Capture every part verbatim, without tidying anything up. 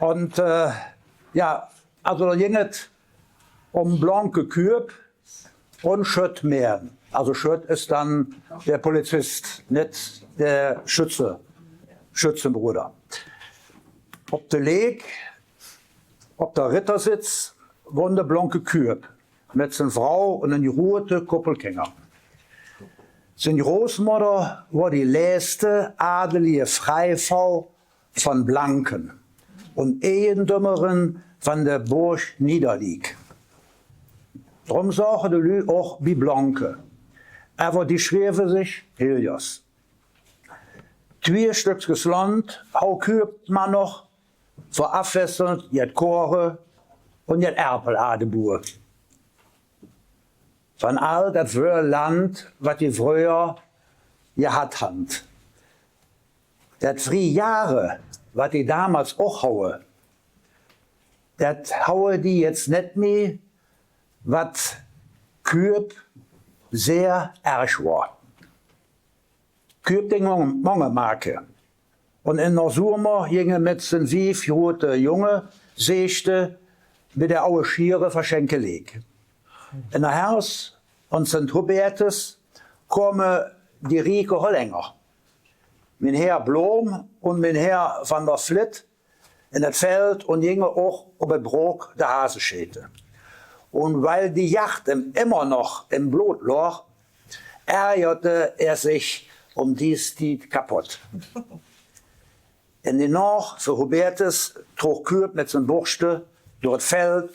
Un, äh, ja, also do jing et um blanke Küab un Schött Meern. Also Schött is dann de Polizist, nit de Schütze, Schützenbruder. Op de Leek, op der Rittersitz, wonne blanke Küab mit sien Frau un en grote Koppel Kinger. Sien Großmodder wor die leeste adelige Freifrau von Blanken un Egendümmerin von de Burg Niederliek. Drum sage de Lü och bie Blanke, ävver die schrieve sich Hilgers. Twie Stöckskes Land hau Küab man noch, vör Afwesselnd jet Kore un jet Erpel adebuue. Von all dat wööl Land, wat die fröher jehat han. Dat frie Jahre, wat die damals och haue, dat haue die jetz net mie, wat Küab sehr ärg wor. Küab ding Monge, Monge make. Un en der Sumer jing e mit sien fief grote Junge, sechte, bie der aue Schiere vör Schenke Leek. En der Herfs un Sint Hubertus kome die rieke Hollenger, mien Herr Blom un mien Herr van der Flitt, en et Feld un jinge och op et Brook de Hase schete. Un weil die Jacht em immer noch em Blod log, ärgerte er sich um dies Tied kapott. En de Naach vör Hubertus trog Küab mit sien Burschte dör et Feld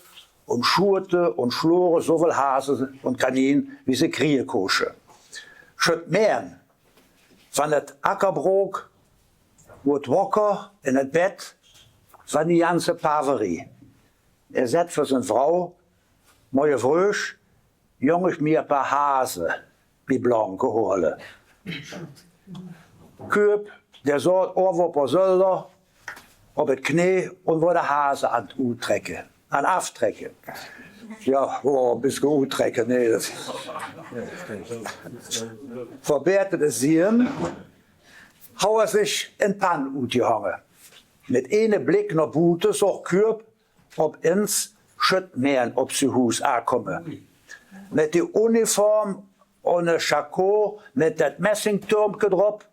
un schuete un schlore so völ Hase un Kanin, wie se krie kosche. Schött Meern van et Ackerbrook woodt wokker en et Bett van die janze Paverie. Er sät vör sien Frau: „Morge fröh jong ich mie e paar Hase bie Blanke hole.“ Küab, der saut owwe op der Sölder, op et Knee un wor de Hase an et Uttrecke, an et Aftrecke. Ja, wor e bissche uttrecke, nee, dat verbetert et Sien. Hau er sich en Pann utjehonge. Mit ene Blick noh bute soch Küab op ens Schött Meern op sien Huus akomme. Mit de Uniform un e Schakko mit dat Messingtürmke drop,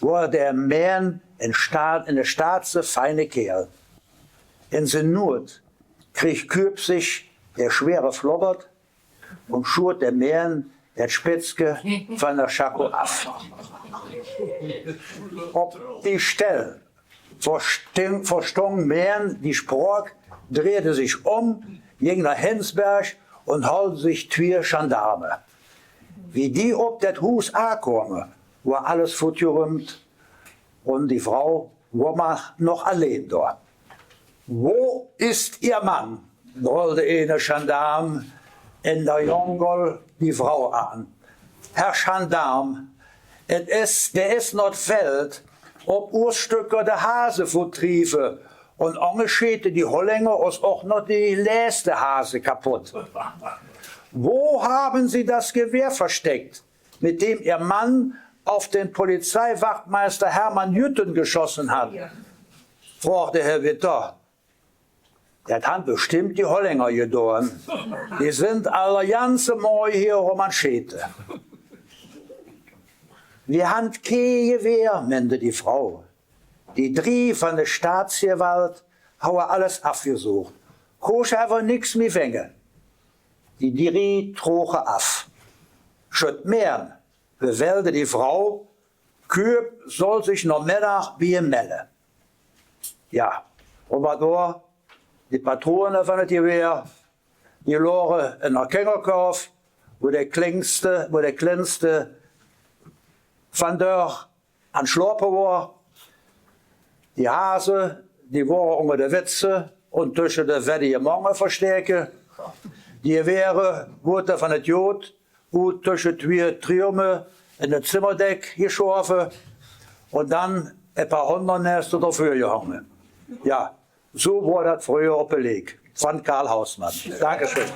wor der Meern en Staat, en staatse feine Keerl. En sien Nuut kreeg Küab sich der schwere Flobbert un schuet der Meern dat Spitzke van der Schakko af. Op die Stell verstung, verstong Meern die Sprook, dreide sich um, jing noh Hensberg un holde sich twie Gendarme. Wie die op dat Huus akome, wor alles futtjerümt un die Frau wor mer noch alleen dor. „Wo ist Ihr Mann?“, brölde ene Gendarm en der Jongol die Frau an. „Herr Gendarm, et es, der es noh et Feld op Urstöcker de Hase futtrieve un ange schete die Hollenger os och noch die leeste Hase kapott.“ „Wo haben Sie das Gewehr versteckt, mit dem Ihr Mann auf den Polizeiwachtmeister Hermann Jütten geschossen hat?“, frogde Herr Witter. „Dat han bestimmt die Hollenger jedoon. Die sind all der janze Morge hie rum an schete.“ „Wie han kee Jewehr“, mende die Frau. „Die drie van de Staatsjewalt haue alles afjesocht. Kosche ävver nix mie finge.“ Die drie troge af. „Schött Meern“, bevelde die Frau, „Küab soll sich noch Meddag bie em melle.“ Ja, un wat wor? Die Patrone van et Jewehr, die lore en der Kingerkorf, wo der klengste, wo der klengste van dör an schlaope wor. Die Hase, die wore unger de Witze un tösche de fettige Monge versteke. Die Jewehre woodte van et Jod ut tösche twie Trümme en et Zimmerdeck jeschoove un dann e paar Hondernester dervör jehonge. Ja, so wor dat fröher op de Leek. Van Karl Hausmann. Dankeschön.